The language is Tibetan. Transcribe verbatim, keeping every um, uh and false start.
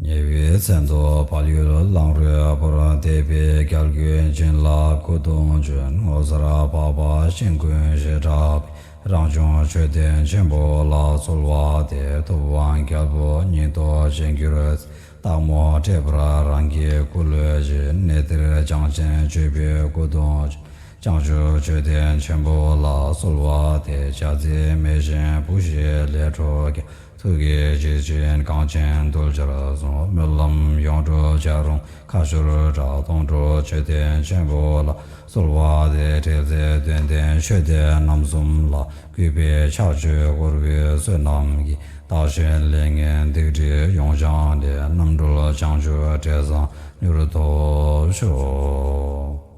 ཉེ་བའི་མཚན་དུ་བལ་ཡུལ་གླང་རུའི་བུར་འདས་པའི་རྒྱལ་ཀུན་བྱིན་རླབས་སྐུ་གདུང་བྱོན། ངོ་མཚར་འཕགས་པ་ཤིང་ཀུན་ཞེས་གྲགས་པའི་རང་བྱུང་མཆོད་རྟེན་ཆེན་པོ་ལ་གསོལ་བ་འདེབས། ཐུབ་དབང་རྒྱལ་པོ་ཉིད་དུ་བཞེངས་གྱུར་ཅིག་སྟག་མོ་ཊེབ་ར་རང་གི་སྐུ་ལུས་བཞེངས། གནས་འདིར་བྱང་ཆེན་སྤྱོད་པའི་སྐུ་གདུང་བྱོན། བྱང་ཆུབ་མཆོད་རྟེན་ཆེན་པོ་ལ་གསོལ་བ་འདེབས། བྱ་རྫི་མེ་བཞིན་བུ་བཞིའི་ལས་འཕྲོ་རྒྱལ། ཐུགས་ཀྱི་རྗེ་བཙུན་གངས་ཅན་གདུལ་བྱར་གསུངས། སྨོན་ལམ་ཡོངས་གྲུབ་བྱ་རུང་ཁ་སྦྱོར་གྲགས། སྟོང་གྲོགས་མཆོད་རྟེན་ཆེན་པོ་ལ་གསོལ་བ་འདེབས། ཁྲེལ་ཟད་དོན་ལྡན་མཆོད་རྟེན་རྣམ་གསུམ་ལ། གུས་པས་ཕྱག་མཆོད་འཁོར་བའི་བསོད་ནམས་ཀྱིས། བདག་གཞན་ལས་ངན་སྡིག་སྒྲིབ་ཡོངས་སྦྱངས་ཏེ། རྣམ་གྲོལ་བྱང་ཆུབ་འབྲས་བཟང་མྱུར་ཐོབ་ཤོག